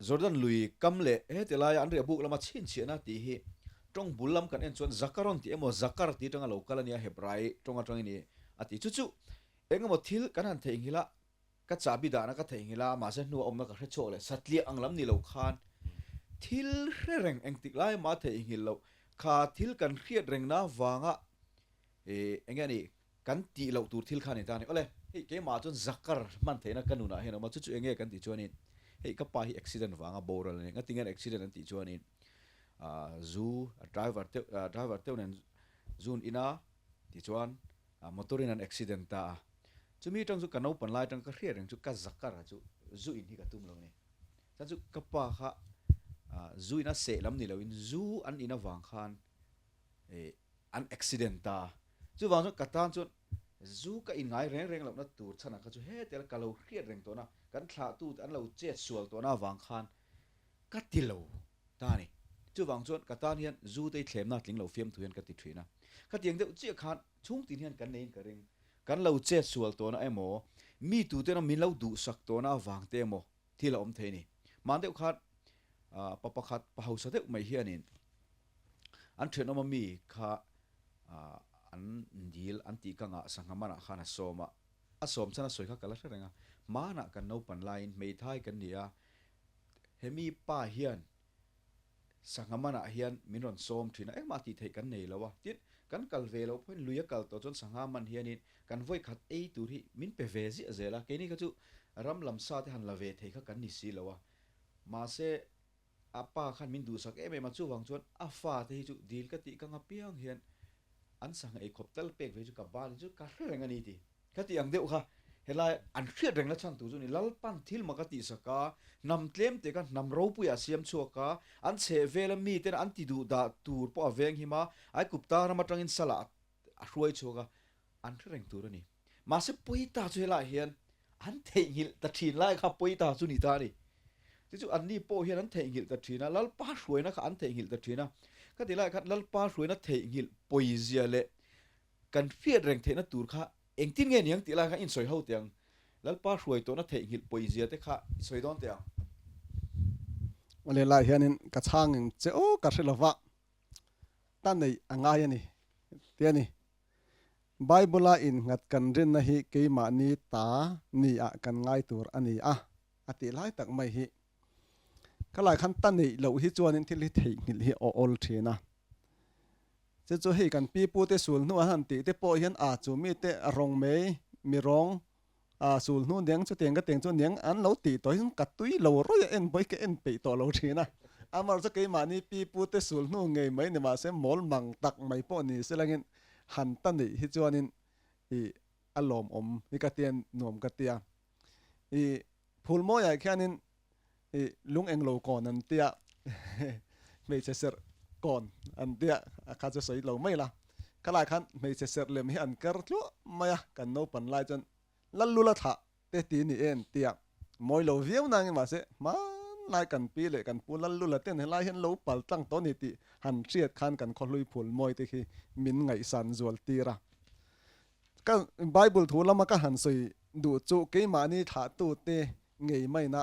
Jordan lui kam leh heti laia an riah buk lama chhinchhiahna tih hi tawng bul lam kan en chuan Zakaron tih emaw Zakar tih atanga lo kal a nia, Hebrai tawng atangin a ti. Chu chu engemaw thil kan han theihnghilh a, Ka chahbi dahna ka theihnghilh a, mahse hnua awmna ka hre chhuak leh satliah ang lam ni lo khan thil hre reng engtik lai mah theihnghilh loh kha thil kan hriat rengna vanga ih enge a nih kan tih loh tur thil kha a ni ta a ni. Awle, hei keimah chuan zakar hman theihna ka nunah hian a awm a, chu chu enge kan tih chuanin hei ka pa hi accident vanga boral a ni, ngatinge an accident an tih chuanin ah zu driver teuh driver teuh nen zun ina tichuan Motor in an accident ta a, chumi atang chu ka naupan lai atang ka hriat reng chu ka zakar a chu zu in hi ka tum lo a ni. Chuan chu ka pa kha zu in a seh lam ni lo in zu an in avang khan an accident ta a, chuvang chuan ka tan chuan zu ka in ngai reng reng lohna tur chhan ah kha chu hetiang ka lo hriat reng tawhna kan thlahtu te an lo chet sual tawhna avang khan ka ti lo ta a ni. Chuvang chuan ka tan hian zu te hi thlemna tling lo fiamthu hian ka ti thin a. Khatiang deuh chiah khan chhungtin hian kan neiin ka ring. Kan lo chet sual tawhna emaw, mi tute min lo duhsak tawhna avang te emaw thil a awm thei a ni. Hman deuh khan pa pakhat pa hausa deuh mai hianin an thenawma mi kha an dil an tih kangah sangha manah khan a sawm a. A sawm chhan a sawi kha ka la hre reng a. Hmanah kan naupan laiin hmeithai kan ni a, Hemi pa hian sangha manah hian min rawn sawm thin a, engmah tih theih kan nei lo a, tin, kan kal ve loh pawhin lui a kal tawh chuan sangha man hianin kan vawi khat ei tur hi min pe ve ziah zel a, keini kha chu ram lam sa te han la ve thei kha kan ni si lo a, mahse a pa khan min duhsak em em a, chuvang chuan a fa te hi chu dil ka tih kang apiang hian an sangha ei khawp tal pek ve chu ka ban chu ka hre reng a ni tih. Khati ang deuh kha helai an hriat reng la chhan tur chu ni Lalpan thil mak a tihsak a, hnam tlem te kha hnam ropuiah a siam chhuak a, an chheh vela mi tena an ti duh dah tur pawh a veng him a, Aikupta ram atangin salah a hruai chhuak a, an hre reng tur a ni. Mahse Pawita chu helaiah hian an theihnghilh ta thin lai kha Pawita chu ni ta a ni. Chu chu anni pawh hian an theihnghilh ta thin a, Lalpa hruaina kha an theihnghilh ta thin a. Khati laiah khan Lalpa hruaina theihnghilh pawizia leh Kan hriat reng theihna tur kha engtin nge niang tih lai kha in sawi ho teh ang. Lalpa hruai tawhna theihnghilh pawizia te kha i sawi dawn teh ang. Awle lai hianin ka chhang eng che aw ka hre lova, ta neih a ngai a ni ti a ni. Bible-a innghat kan rinna hi keimahni ta ni ah kan ngai tur a ni a, a tih lai tak mai hi. Ka lai khan ta neih loh hi chuanin thil hi theihnghilh hi aw awl thin a. Chu chu hei kan pi pu te sul hnu an han tih te pawh hian a chu mi te rawng mai mi rawng a sul hnu niang chutiang ka tiang chu niang an lo tih tawh hi ka tui lo rawih a en pawh hi ka en peih tawh lo thin a. Amaherawhchu chu keimahni pi pu te sul hnu ngei mai ni mahse mawl mang tak mai pawh ni se langin han ta neih hi chuanin i a lawmawm hi ka tia nuam ka tia. I phulmawiah khianin i lung englo kawn an tia hmeichhe serh kawn an tia a kha chu sawi lo mai la. Khalai khan hmeichhe serh lem hi an ker tluah mai a, kan naupan lai chuan Lallula thlah te ti ni en tia mawi lo viau nangin mahse hmanlai kan pi leh kan pu Lallula ten helai hian lo pal tlang tawh ni tih han hriat khan kan khawhlui phul mawi te khi min ngaihsan zual tir a. Ka Bible thu lama ka han sawi duh chu keimahni thlahtu te ngei maina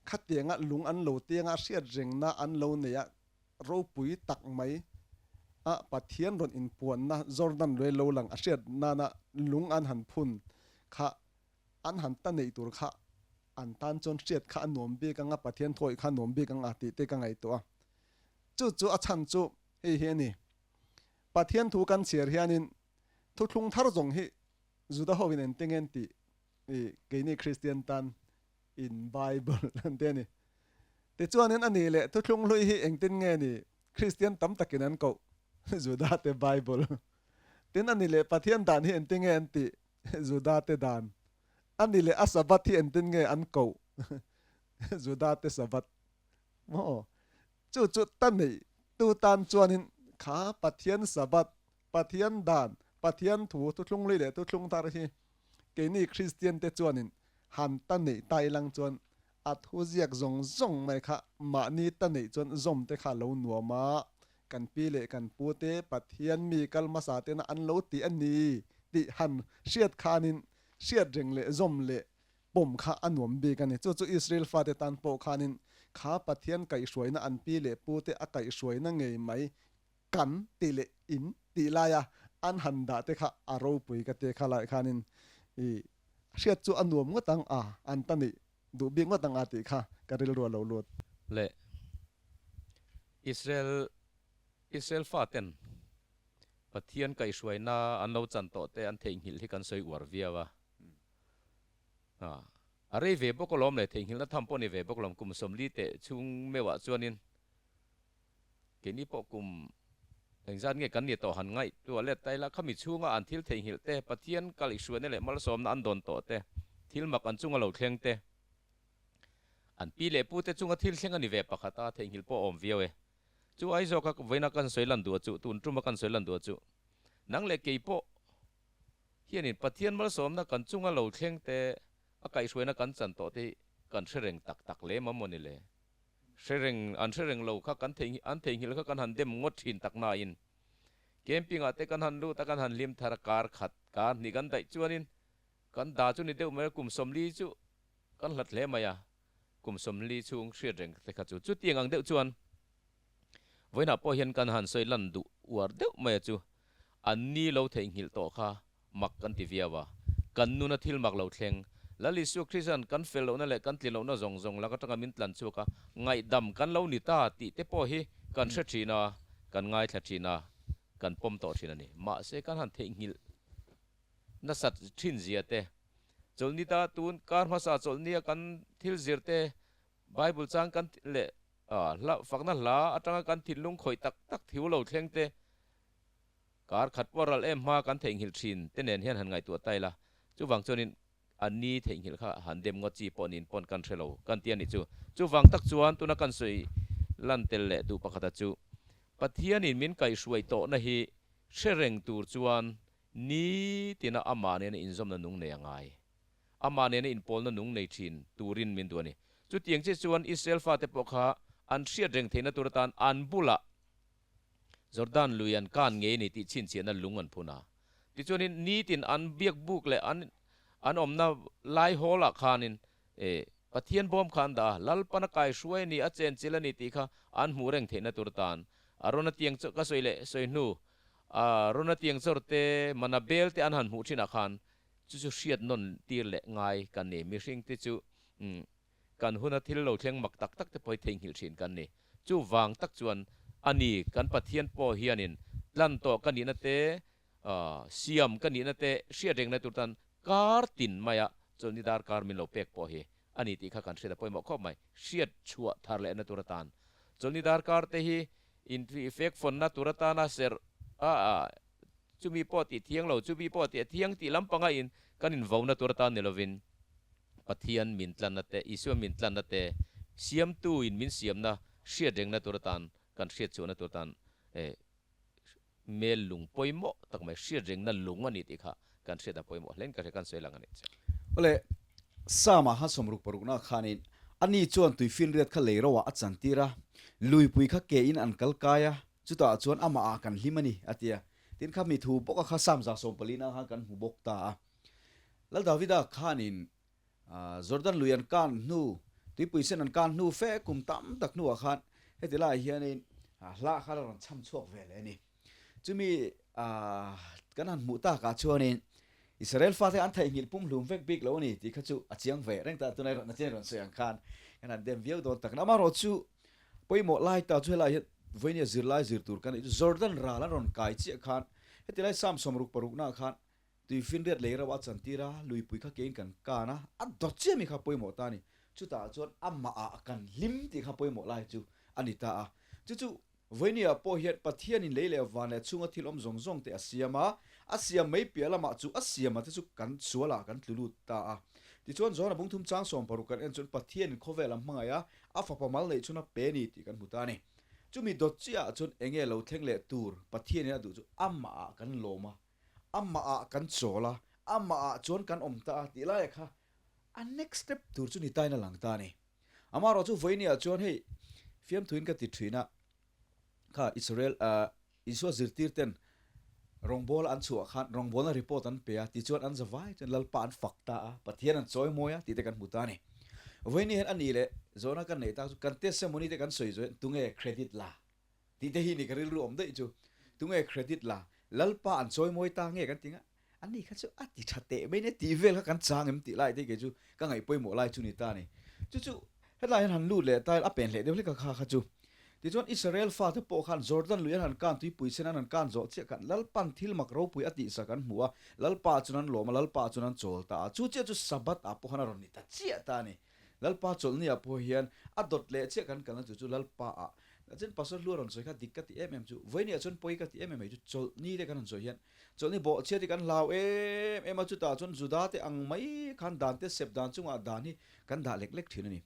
khatianga lung an lo tianga hriat rengna an lo nei a ropui tak mai a Pathian rawn inpuanna Jordan lui lo lang a hriat nana lung an han phun kha an han ta neih tur kha an tan chuan hriat kha a nuam bik ang a, Pathian thuawih kha a nuam bik ang a tih te ka ngaihtuah a. Chu chu a chhan chu hei hi a ni. Pathian thu kan chhiar hianin thuthlung thar zawng hi Juda hovin engtin nge an tih i keini Kristian tan in Bible an ti a ni. Tichuanin a nih leh thuthlung hlui hi engtin nge ni Kristian tam takin an koh Juda te Bible. Tin a ni leh Pathian dan hi engtin nge an tih Juda te dan. A ni leh a Sabbath hi engtin nge an koh Juda te Sabbath. Maw? Chu chu ta neih tu tan chuanin kha Pathian Sabbath, Pathian dan, Pathian thu, thuthlung hlui leh thuthlung thar hi keini Kristian te chuanin han ta neih ta ilang chuan a thu ziak zawng zawng mai kha mahni ta neih chuan zawm te kha a lo nuam a, kan pi leh kan pu te Pathian mi kal hmasa tena an lo ti a ni tih han hriat khanin hriat reng leh zawm leh pawm kha a nuam bik a ni. Chu chu Israel fate tan pawh khanin kha Pathian kaihhruaina an pi leh pu te a kaihhruaina ngei mai kan tih leh in tih laia an han dah te kha a ropui ka ti kha lai khanin i hriat chu a nuam ngawt ang a, an ta nih duh bik ngawt ang a tih kha ka rilru a lo lut. Leh Israel Israel faten Pathian kaihhruaina an lo chan tawh te an theihnghilh hi kan sawi uar viau a. A rei ve bawk alawm le, theihnghilhna tham pawh a ni ve bawk alawm kum 40 teh chhung meuhah chuanin Keini pawh kum engzat nge kan ni tawh han ngaihtuah let ta ila, khami chhunga an thil theihnghilh te, Pathian kal ihruaina leh malsawmna an dawn tawh te, thil mak an chunga lo thleng te, an pi leh pu te chunga thil thleng a ni ve pakhat a, theihnghilh pawh a awm viau e. Chu ai zawka vawiina kan sawi lan duh chu, tun tuma kan sawi lan duh chu, nang leh kei pawh hianin Pathian malsawmna kan chunga lo thleng te, a kaihhruaina kan chan tawh te hi kan hre reng tak tak lem a maw ni le? Hre reng, an hre reng lo kha kan theihnghilh, an theihnghilh kha kan han dem ngawt thin tak nain camping ah te kan han lut a, kan han hlim thar a, kar khat, kar hnih kan daih chuanin kan da chu ni deuh mai a, kum 40 chu kan hlat hle mai a, kum 40 chhung hriat reng te kha chu chutiang ang deuh chuan vawiinah pawh hian kan han sawi lan duh uar deuh mai a chu, an ni lo theihnghilh tawh kha mak kan ti viau a, kan nuna thil mak lo thleng. Lal Isua Krista'n kan fel lohna leh kan tlin lohna zawng zawng lak atanga min tlan chhuak a, ngaihdam kan lo ni ta tih te pawh hi kan hre thin a, kan ngaithla thin a, kan pawm tawh thin a ni. Mahse kan han theihnghilh nasat thin zia te, chawlhni ta tun kar hmasa chawlhnia kan thil zir te, Bible chang kan leh hla fakna hla atanga kan thinlung khawih tak tak thiu lo thleng te, Kar khat pawh ral em hma kan theihnghilh thin te nen hian han ngaihtuah ta ila, chuvang chuanin a ni theihnghilh kha han dem ngawt chi pawh niin pawn kan hre lo kan ti a nih chu. Chuvang tak chuan tuna kan sawi lan tel leh duh pakhata chu Pathianin min kaihhruai tawhna hi hre reng tur chuan nitina amah nena inzawmna nung nei a ngai. Amah nena inpawlna nung nei thin turin min duh a ni. Chutiang chiah chuan Israel fate pawh kha an hriat reng theihna tur atan an bulah Jordan lui an kan ngei ni tih chhinchhiahna lung an phun a. Tichuanin nitin an biak buk leh an an awmna lai hall ah khanin eh Pathian bawm kha an dah a, Lalpan a kai hruai a ni, a chenchilh a ni tih kha an hmuh reng theihna tur tan a rawn a tiang chaw ka sawi leh sawi hnu a rawn a tiang chawr te mana bel te an han hmuh thinah khan chu chu hriat nawn tir leh ngai kan ni. Mihring te chu umm Kan huna thil lo thleng mak tak tak te pawh hi theihnghilh thin kan ni. Chuvang tak chuan a ni kan Pathian pawh hianin tlan tawh ka nihna te, siam ka nihna te hriat rengna tur tan kar tin maia chawlhni darkar min lo pek pawh hi a ni tih kha kan hriat a pawimawh khawp mai. Hriat chhuah thar lehna tur atan. Chawlhni darkar te hi inhrihfek fawnna tur atana serh a, chumi pawh tih thiang lo, chumi pawh tih a thiang tih lampanga in kan invauna tur atan ni lovin Pathian min tlanna te, Isua min tlanna te, Siamtu in min siamna hriat rengna tur atan, kan hriat chhuahna tur atan Mel lung pawimawh tak mai, hriat rengna lung a ni tih kha kan hriat a pawimawh hlein ka hria, kan sawi lang a ni che. Awle, Sama kha sawmruk parukna khanin ani chuan tuifinriat kha lei roah a chantir a, luipui kha ke in an kal kai a, chutah chuan amah ah kan hlim a ni, a ti a. Tin kha mi thu bawk a kha Sam za sawmpalina khan kan hmu bawk ta a. Lal Davida khanin Jordan lui an kan hnu, tuipui sen an kan hnu fe kum tam tak hnuah khan heti laiah hianin hla kha la rawn chham chhuak ve leh a ni. Chumi kan han hmuh takah chuanin Israel fate an theihnghilh pumhlum vek bik lo a ni tih kha chu a chiang ve reng ta, tunah erawh nachin rawn sawi ang khan kan han dem viau dawn tak na. Amaherawhchu pawimawh lai ta chu helaiah hian vawinia zirlai zir tur kan neih chu Jordan ral an rawn kai chiah khan heti lai Psalm 64 khan Tuifinriat lei rauh a chantir a, luipui kha kein kan kan a, a dawt chiah mi kha pawimawh ta a ni. Chutah chuan amahah kan hlim tih kha pawimawh lai chu a ni ta a. Chu chu Vawinia pawh hian Pathianin lei leh van leh chhunga thil awm zawng zawng te a siam a, a siam mai piah lamah chu a siama te chu kan sualah kan tlu lut ta a. Tichuan Johana bungthum chang 16 kan en chuan Pathianin khawvel a hmangaih a, a fapa mal neih chhun a pe ni tih kan hmu ta a ni. Chumi dawt chiahah chuan enge lo thleng leh tur Pathianin a duh chu amahah kan lawm a, Amah ah kan chawl a, amah ah chuan kan awm ta a tih laiah kha a next step tur chu ni tain a lang ta a ni. Amaherawh chu vawinia chuan hei fiamthuin ka ti thin a, kha Israel ah Isua zirtir ten rawngbawla an chhuah khan rawngbawlna report an pe a, tichuan an zavai chuan Lalpa an fak ta a, Pathian an chawi mawi a tih te kan hmu ta a ni. Vawinia hian a nih leh zawhna kan neih tak chu kan testimony te kan sawi zawh hian tunge credit la? Tih te hi ni ka rilru awm daih chu. Tunge credit la, Lalpa an chawi mawi ta nge kan ti nga, ani kha chu a ti tha teh mai nia tih vel kha kan chang em tih lai te kei chu ka ngaih pawimawh lai chu ni ta ni. Chu chu hetlai hian han lut leh ta a pen hleh deuh hlek a kha kha chu. Tichuan Israel fate pawh khan Jordan lui an han kan tuipui sen an han kan zawh chiah khan Lalpan thil mak ropui a tihsak an hmu a, Lalpa chuan an lawm a, Lalpa chuan an chawl ta a, chu chiah chu Sabbath ah pawh khan a rawn ni ta chiah ta a ni. Lalpa chawlhni ah pawh hian a dawt leh chiah kan kalna chu chu Lalpa ah Chuan Pastor Hlua rawn sawi kha dik ka ti em em chu vawiin ah chuan pawi ka ti em em mai chu chawlhni te kan rawn sawi hian chawlhni bawhchhia te kan hlau em em a chutah chuan Juda te ang mai khan dan te sep dan chungah dan hi kan dah lek lek thin a ni.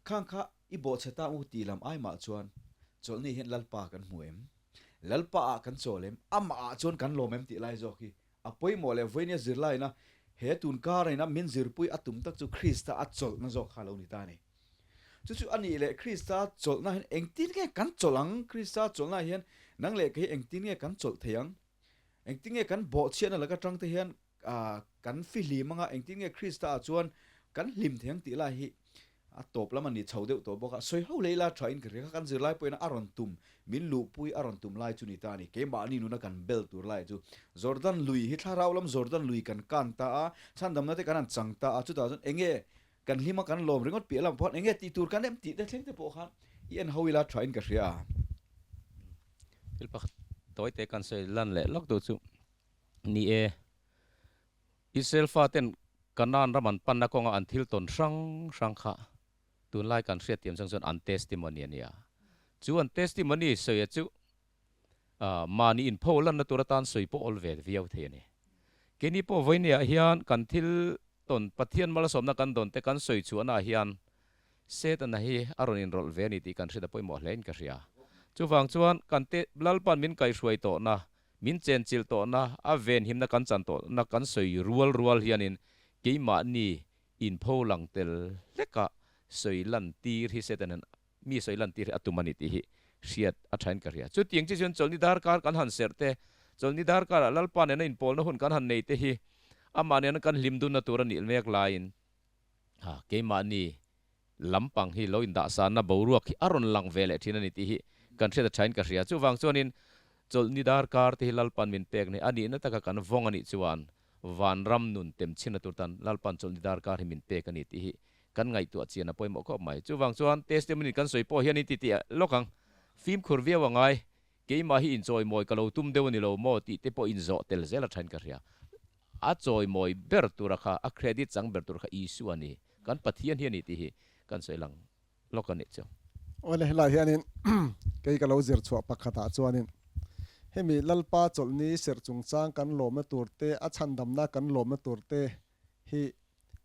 Khang kha i bawhchhe ta u tih lam ai mah chuan chawlhni hian Lalpa kan hmu em? Lalpa ah kan chawl em? Amah ah chuan kan lawm em tih lai zawk hi A pawimawh leh vawinia zirlaina he tun karaina min zirpui a tum tak chu Krista a chawlhna zawk kha a lo ni ta a ni. Chu chu a nih leh Krista chawlhna hian engtin nge kan chawlh ang? Krista chawlhna hian nang leh kei engtin nge kan chawlh thei ang? Engtin nge kan bawhchhiatna laka tang te hian kan fihlim anga engtin nge Krista ah chuan kan hlim thei ang tih lai hi A tawp lam a ni chho deuh tawh bawk a, sawi ho leh ila tha in ka hria kha kan zirlai pawhin a rawn tum, min luhpui a rawn tum lai chu ni ta a ni. Keimahni nuna kan bel tur lai chu Jordan lui hi thlarau lam Jordan lui kan kan ta a, chhandamna te kan han chang ta a, chutah chuan enge kan hlim a kan lawm ringawt piah lamah pawh enge tih tur kan em tih te thleng te pawh khan i en ho ila tha in ka hria a. Thil pakhat tawi te kan sawi lan leh lawk duh chu ni e. Israel faten Kanaan ram an panna kawnga an thil tawn hrang hrang kha tunlai kan hriatthiam chang chuan an testimony a ni a. Chu an testimony sawi a chu mahni inpho lanna tur atan sawi pawh awl ve viau thei a ni. Keini pawh vawinia hian kan thil tawn Pathian malsawmna kan dawn te kan sawi chhuahnaah hian Setana hi a rawn inrawlh ve a ni tih kan hriat a pawimawh hlein ka hria. Chuvang chuan kan te Lalpan min kaihhruai tawhna Min chenchilh tawhna, a venhimna kan chan tawhna kan sawi rual rual hianin keimahni inpho lang tel hleka sawi lan tir hi Satan-a'n mi sawi lan tir hi a tum a ni tih hi hriat a thain ka hria. Chutiang chi chuan chawlhni darkar kan han serh te, chawlhni darkarah Lalpa nena inpawlna hun kan han nei te hi amah nena kan hlim dunna tur a nih mek laiin keimahni lampang hi lo indahsanna boruak hi a rawn lang ve leh thin a ni tih hi kan hriat a thain ka hria. Chuvang chuanin chawlhni darkar te hi Lalpan min pek nei a nihna taka kan vawng a nih chuan vanram nun tem chhinna tur tan Lalpan chawlhni darkar hi min pek a ni tih hi kan ngaihtuah chian a pawimawh khawp mai. Chuvang chuan testimony kan sawi pawh hian in ti tih lawk ang, fimkhur viau a ngai, keimah hi inchawimawi ka lo tum deuh a ni lo maw tih te pawh inzawh tel zel a thain ka hria. A chawimawi ber tura kha, a credit chang ber tura kha Isua a ni. Kan Pathian hi a ni tih hi kan sawi lang lawk a nih chu. Awle helai hianin kei ka lo zir chhuah pakhatah chuanin hemi Lalpa chawlhni serh chungchang kan lawmna tur te, a chhandamna kan lawmna tur te hi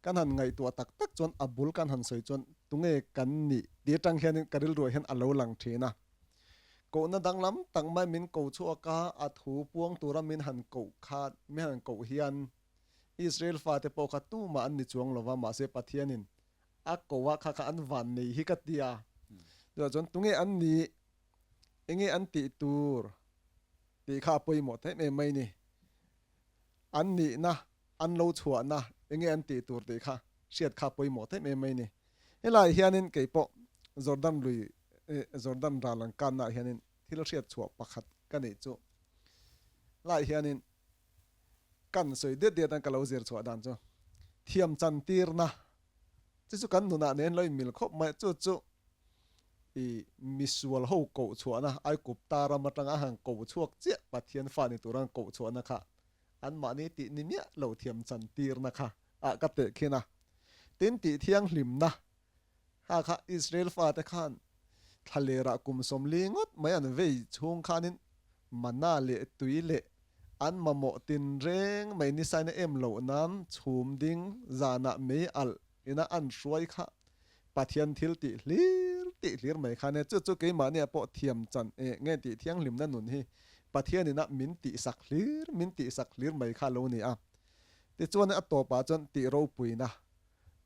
kan han ngaihtuah tak tak chuan a bul kan han sawi chuan tunge kan nih tih atang hianin ka rilruah hian a lo lang thin a. Kohna danglam tak mai min ko chhuak a, a thu puang tura min han koh kha min han koh hian Israel fate pawh kha tumah an ni chuang lova mahse Pathianin a ko a kha kha an van nei hi ka ti a. Chuvang chuan tunge an nih, enge an tih tur tih kha a pawimawh ta em em mai ni. An nihna, an lo chhuahna enge an tih tur tih kha hriat kha a pawimawh ta em em mai ni. Helaiah hianin kei pawh Jordan lui Jordan ral an kannaah hianin thil hriat chhuah pakhat ka neih chu laiah hianin Kan sawi diat diat a ka lo zir chhuah dan chu thiam chan tirna chu chu kan nunah nen lo inmil khawp mai chu chu i misual ho koh chhuahna Aikupta ram atanga a han koh chhuak chiah Pathian fa ni tura an koh chhuahna kha anmahni tih ni miah lo thiam chan tirna kha ah ka teh khin a. Tin tih thianghlimna kha kha Israel fate khan thlalerah kum 40 ngawt mai an vei chhung khanin mana leh tui leh an mamawh tinreng mai nisaina em loh nan chhum ding zanah mei alh ina an hruai kha Pathian thil tih hlir tih hlir mai khan e chu chu keimahnia pawh thiam chan e nge tih thianghlimna nun hi Pathian ina min tihsak hlir min tihsak hlir mai kha lo ni a. Tichuan a tawpah chuan tih ropuina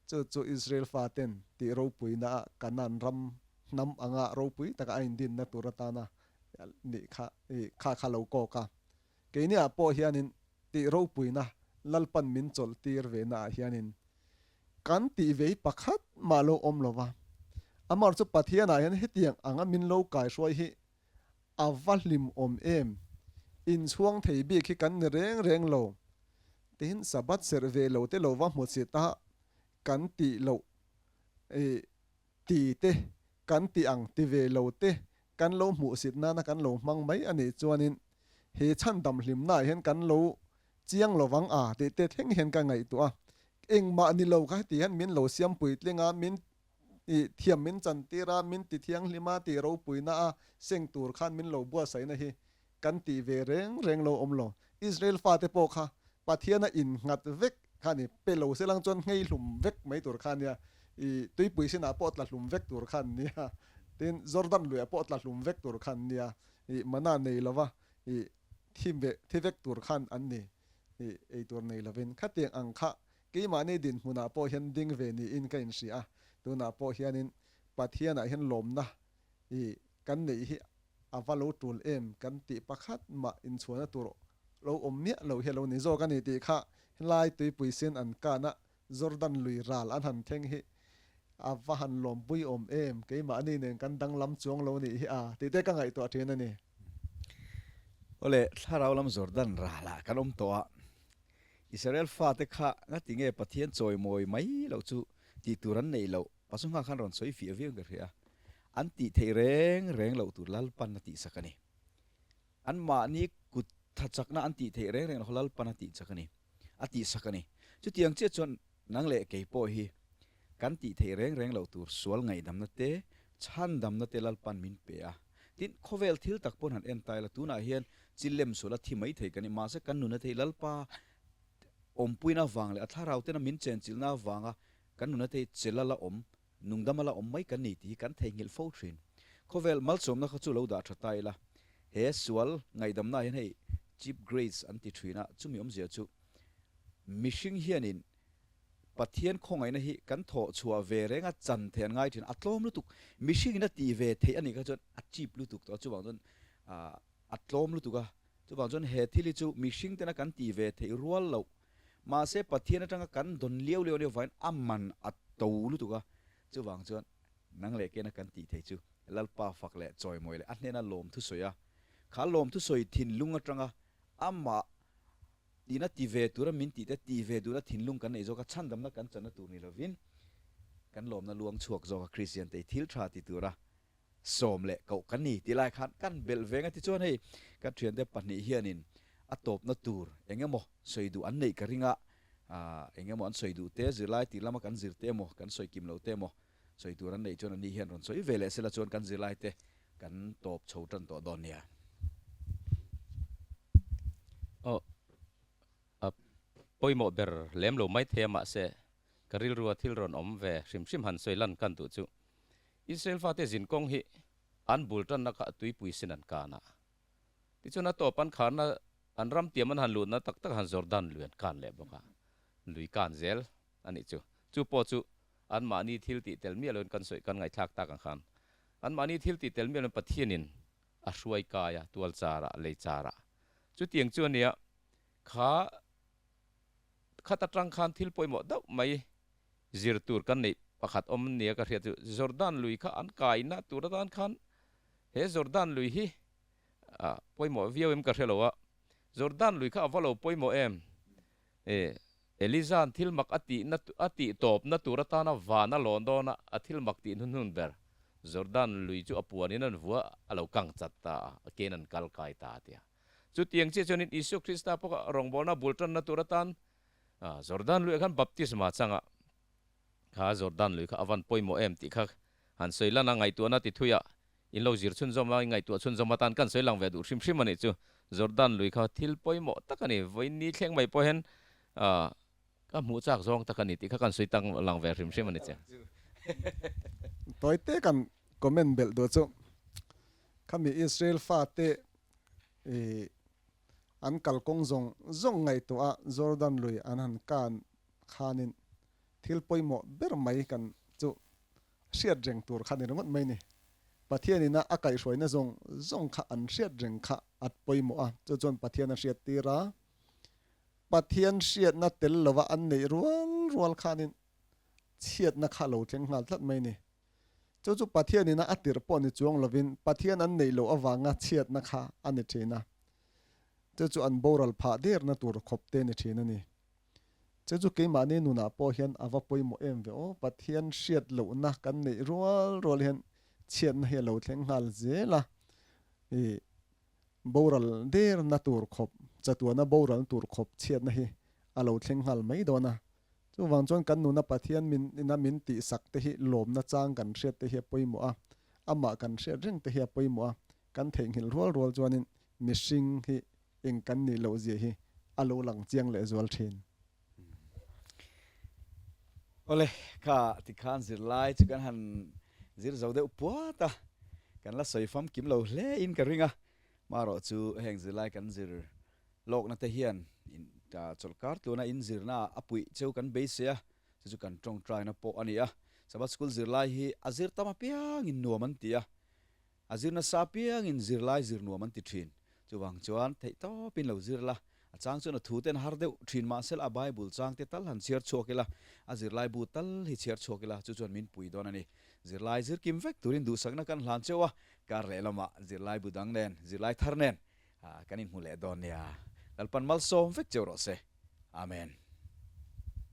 Chu chu Israel faten tih ropuinaah Kanaan ram hnam anga ropui taka a indinna tur atana nih kha i kha kha lo kawk a. Keiniah pawh hianin tih ropuina Lalpan min chawlh tir ve naah hianin kan tih vei pakhat mah lo awm lo va. Amar chu Pathianah hian hetiang anga min lo kaihruai hi A va hlim awm em? Inchhuang thei bik hi kan ni reng reng lo. Tin, Sabbath serh ve lo te lo va hmu chit a, kan tih loh i ti te, kan tih ang ti ve lo te kan lo hmuhsit nana kan lo hmang mai a nih chuanin he chhandam hlimnaah hian kan lo chiang lovang a tih te thleng hian ka ngaihtuah a. Engmah ni lo kha heti hian min lo siam puitling a, min I thiam min chantir a, min ti thianghlim a, tih ropuina a seng tur khan min lo buatsaihna hi kan tih ve reng reng lo awm lo. Israel fate pawh kha Pathiana innghat vek kha ni, pe lo se lang chuan nghei hlum vek mai tur kha nia, i tuipui sinah pawh tla hlum vek tur kha an nia, tin Jordan luiah pawh tla hlum vek tur kha an nia, i mana nei lova i thi ve thi vek tur khan an ni, i ei tur nei lovin khatiang ang kha Keimahni dinhmunah pawh hian ding ve niin ka inhria a, tunah pawh hianin Pathianah hian lawmna i kan neih hi a va lo tul em kan tih pakhat mah inchhuahna tur lo awm miah lo hi a lo ni zawk a ni tih kha helai tuipui sen an kana Jordan lui ral an han thleng hi a va han lawmpui awm em, keimahni nen kan danglam chuang lo nih hi a tih te ka ngaihtuah thin a ni. Awle, thlarau lam Jordan ralah kan awm tawh a, Israel fate kha ngati nge Pathian chawimawi mai loh chu tih tur an neih loh? Pastor Nghak khan rawn sawi fiah viau in ka hria. An tih theih reng reng loh tur Lalpan a tihsak a ni. Anmahni kut tha chakna an tih theih reng reng loh Lalpan a tihchak a ni. A tihsak a ni. Chutiang chiah chuan nang leh kei pawh hi kan tih theih reng reng loh tur sual ngaihdamna te, chhandamna te Lalpan min pe a. Tin, khawvel thil tak pawn han en ta ila, tunah hian chi lem sual a thi mai thei kan ni. Mahse, kan nuna thei Lalpa awmpuina avang leh a thlarau tena min chenchilhna avanga kan nuna thei chela la awm, nungdama la awm mai kan ni tih hi kan theihnghilh fo thin. Khawvel malsawmna kha chu lo dah tha ta ila, he sual ngaihdamna hian hei cheap grace an ti thin a, chumi awmzia chu mihring hianin Pathian khawngaihna hi kan thawh chhuah ve reng a, chan theih an ngai thin. A tlawm lutuk. Mihringin a tih ve theih a nih kha chuan a cheap lutuk tawh a, chuvang chuan a tlawm lutuk a. Chuvang chuan he thil hi chu mihring tena kan tih ve theih rual loh. Mahse Pathian atanga kan dawn liau liau ania vangin a man a to lutuk a. Chuvang chuan nang leh kena kan tih theih chu Lalpa fak leh chawimawi leh a hnena lawm thusawi a, kha lawm thusawi thinlung atanga amah Tina ti ve tura min tih te, ti ve duhna thinlung kan neih zawk a, chhandamna kan channa tur ni lovin kan lawmna luang chhuak zawk a, Kristian te thil tha ti tura sawm leh koh kan ni tih lai khan kan belh veng a, tichuan hei kan thiante pahnih hianin a tawpna tur eng emaw sawi duh an neih ka ring a, eng emaw an sawi duh te, zirlai tih lama kan zir te emaw, kan sawi kim lo te emaw. Sawi tur an neih chuan ani hian rawn sawi ve leh sela chuan kan zirlaite kan tawp chho tan tawh dawn nia. Aw, a pawimawh ber lem lo mai thei a mahse ka rilrua thil rawn awm ve hrim hrim han sawi lan kan duh chu Israel fate zin kawng hi an bul tanna kha tuipui sin an kan a. Tichuan a tawp an kharna an ram tiam an han luhna tak tak han Jordan lui an kan leh bawk a, lui kan zel a nih chu. Chu pawh chu anmahni thil tih tel miah loin kan sawi kan ngaihthlak tak ang khan anmahni thil tih tel miah loin Pathianin a hruai kai a, tual charah, lei charah. Chutiang chu a nia, kha khat atang khan thil pawimawh deuh mai zir tur kan neih pakhat awm nia ka hriat chu Jordan lui kha an kaina tur atan khan he Jordan lui hi a pawimawh viau em ka hre lo a, Jordan lui kha a va lo pawimawh em? E, Eliza'n thil mak a tihna a tih tawpna tur atana van a lawn dawn a, a thil mak tih hnuhnun ber Jordan lui chu a puanin an vua a lo kang chat ta a, a kein an kal kai ta a ti a. Chutiang chiah chuanin Isua Krista pawh rawngbawlna bul tanna tur atan Jordan luiah khan baptisma changa kha Jordan lui kha a van pawimawh em tih kha han sawi lan a, ngaihtuahna ti thui a, in lo zir chhunzawm a, in ngaihtuah chhunzawm atan kan sawi lang ve duh hrim hrim a nih chu. Jordan lui kha thil pawimawh tak a ni, vawiin ni thleng mai pawh hian ka hmuh chak zawng tak a ni tih kha kan sawi tak lang ve hrim hrim a ni che. Tawi te kan comment belh duh chu khami Israel fate i an kalkawng zawng zawng ngaihtuah a Jordan lui an han kan khanin thil pawimawh ber mai kan chu hriat reng tur kha ni ringawt mai ni. Pathianin a a kaihhruaina zawng zawng kha an hriat reng kha a pawimawh a, chu chuan Pathian a hriat tir a. Pathian hriatna tel lova an neih rual rual khanin chhiatna kha a lo thleng nghal tlat mai ni. Chu chu Pathianin a a tirh pawh ni chuang lovin Pathian an neih loh avanga chhiatna kha a ni thin a. Chu chu an boral phah derna tur khawp te ni thin a ni. Chu chu keimahni nunah pawh hian a va pawimawh em ve aw. Pathian hriat lohna kan neih rual rual hian chhiatna hi a lo thleng nghal zel a. I boral derna tur khawp, chatuana boral tur khawp chhiatna hi a lo thleng nghal mai dawn a. Chuvang chuan kan nuna Pathian min ina min tihsak te hi lawmna chang kan hriat te hi a pawimawh a, amah kan hriat reng te hi a pawimawh a. Kan theihnghilh rual rual chuanin mihring hi eng kan nih loh zia hi a lo lang chiang leh zual thin. Awle, kha tikhan zirlai chu kan han zir zo deuh puat a, kan la sawi famkim lo hle in ka ring a, marawh chu heng zirlai kan zir lawkna te hian chawlhkar tluna in zirna a puih cheu kan beisei a, chu chu kan tawngtaina pawh a ni a, Sabbath School zirlai hi a zir tam apiangin nuam an ti a, A zir nasa apiangin zirlai zir nuam an ti thin. Chuvang chuan theihtawpin lo zir la, a chang chuan a thu ten har deuh thin mahsela a Bible chang te tal han chhiar chhuak ila, a zirlai bu tal hi chhiar chhuak ila chu chuan min pui dawn a ni. Zirlai zir kim vek turin duhsakna kan hlan cheu a, kar leh lamah zirlai bu dang nen, zirlai thar nen kan inhmu leh dawn nia. Lalpan malsawm vek cheu rawh se. Amen.